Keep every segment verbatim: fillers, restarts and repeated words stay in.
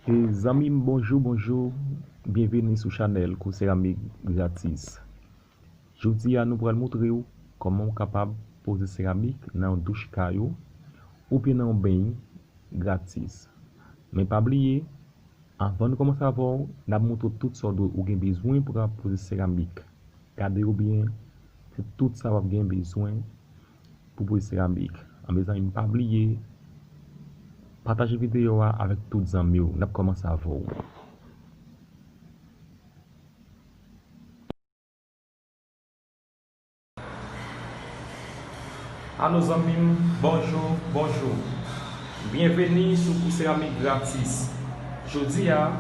E zanmi m, bonjou, bonjou. Byenveni sou chanèl Kou Seramik Gratis. Jodi a, nou pral montre w kòman w kapab poze seramik nan yon douch kay ou oubyen nan yon beny gratis. Men pa bliye, anvan nou kòmanse avè w, n ap montre w tout sa w dwe, ou gen bezwen pou w kapab poze seramik. Gade yo byen, se tout sa w ap gen bezwen pou poze seramik. An, mezanmi, pa bliye pataje videyo a avèk tout zanmi w. N ap kòmanse avè w. Alo zanmi m, bonjou, bonjou. Byenveni sou Kou Seramik Gratis. Jodi a,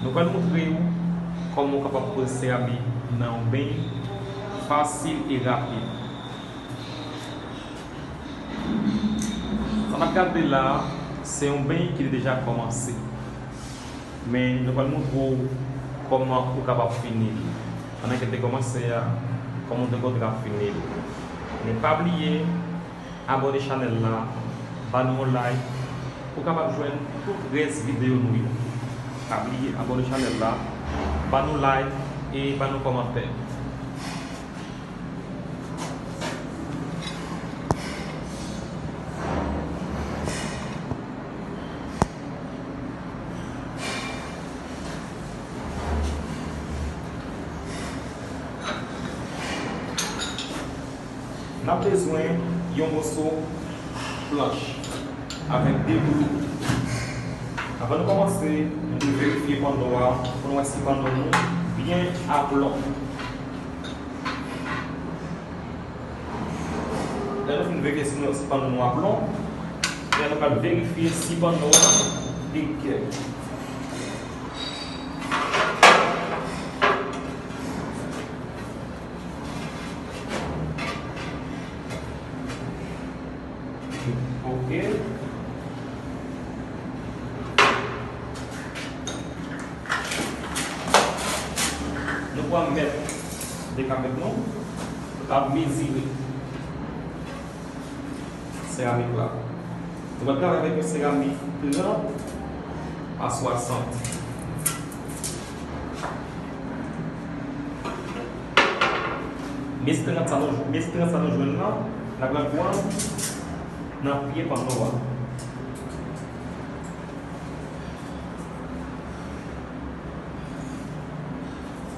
nou pral montre w kòman w kapab poze seramik nan yon beny fasil e rapid. Sa n ap gade la, se yon beny ki te deja kòmanse. Men nou pral montre w kòman ou kapab fini l. Pandan ke l te kòmanse a, kòman ou te kontre ap fini l. Men pa bliye, abòne chanèl la, ba nou yon like, pou w kapab jwenn tout rès videyo nou yo. Pa bliye abòne chanèl la, ba nou like e ba nou kòmantè. N ap bezwen yon moso planch avèk de bout. Anvan nou kòmanse, nou dwe verifye panno a pou nou wè si panno nou byen aplon. Lè nou fin verifye si nou, si panno nou aplon, lè nou pral verifye si panno a egè. Ok. Nou pran mèt de kamèt nou, nou ka mezire seramik la. Nou pral travay avèk yon seramik trant pa swasant. Mezi trant sa nou, mezi trant sa nou jwenn nan, n ap pran nan pye panno a.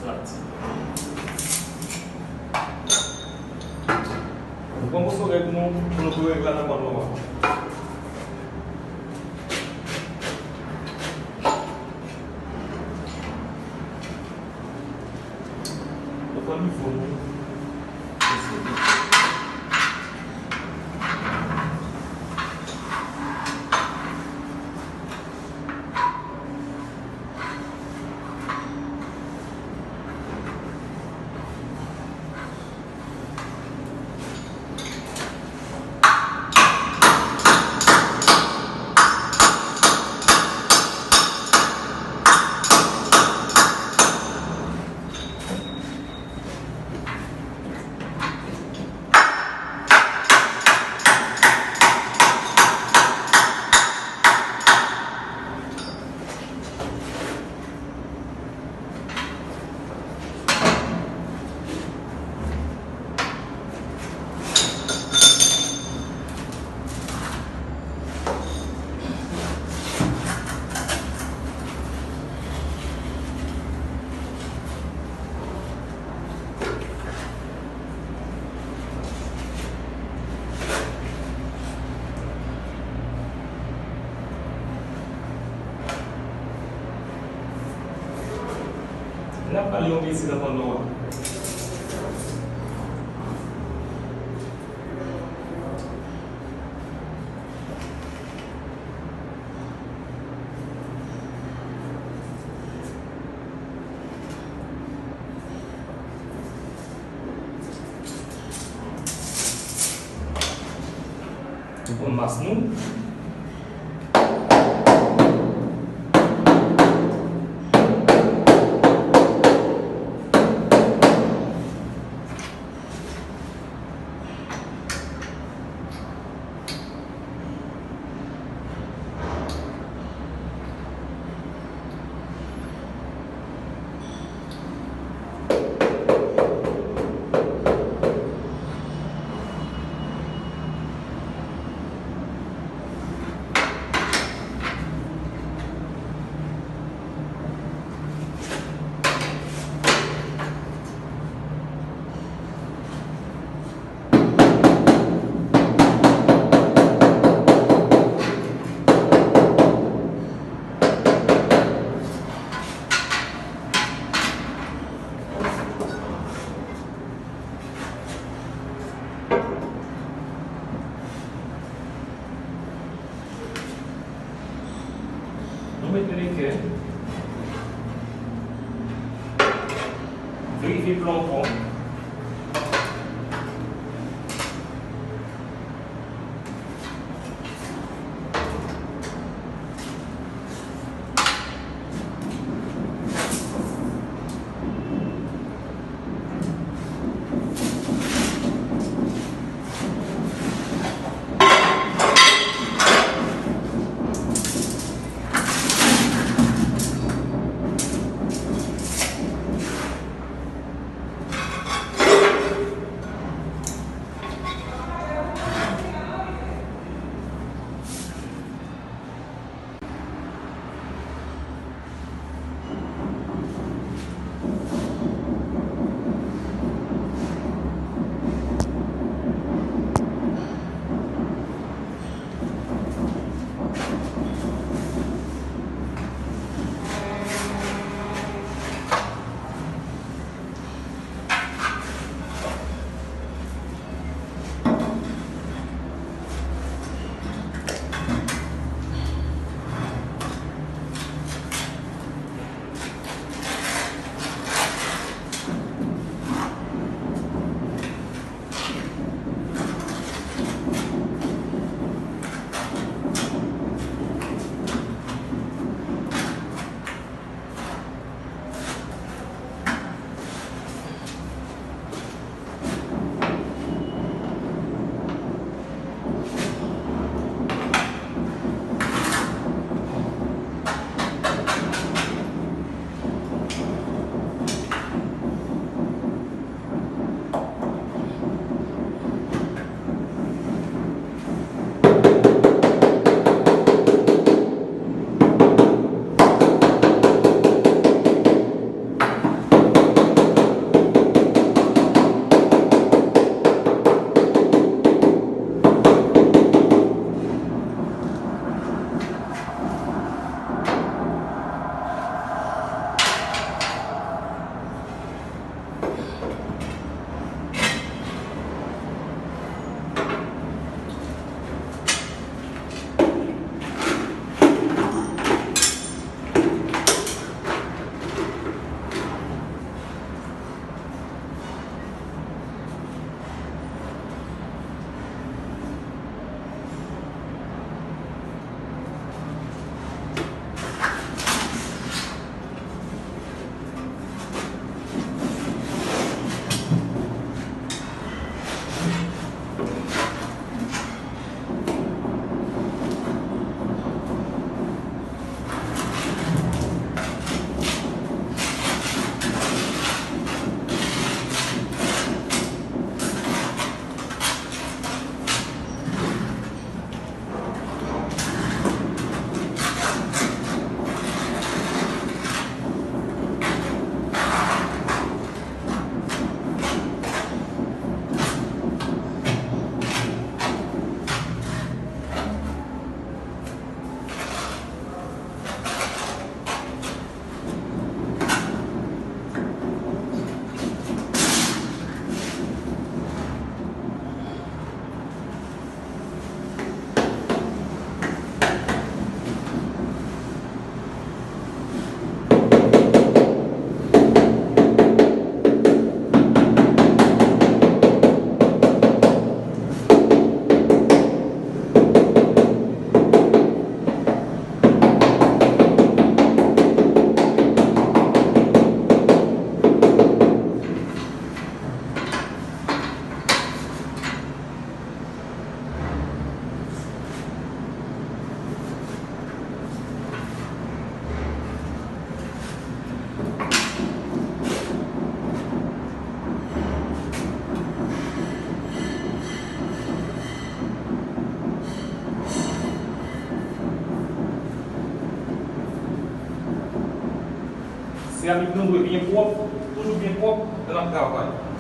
Trant. Nou pran moso règ nou pou nou tou règ la nan panno a. Nou pran nivo nou. N ap ba li yon mezi nan panno a. Nou pran mas nou. Mete lekè. Verifye plan ankò. Seramik nou dwe byen pwòp, toujou byen pwòp lè n ap travay.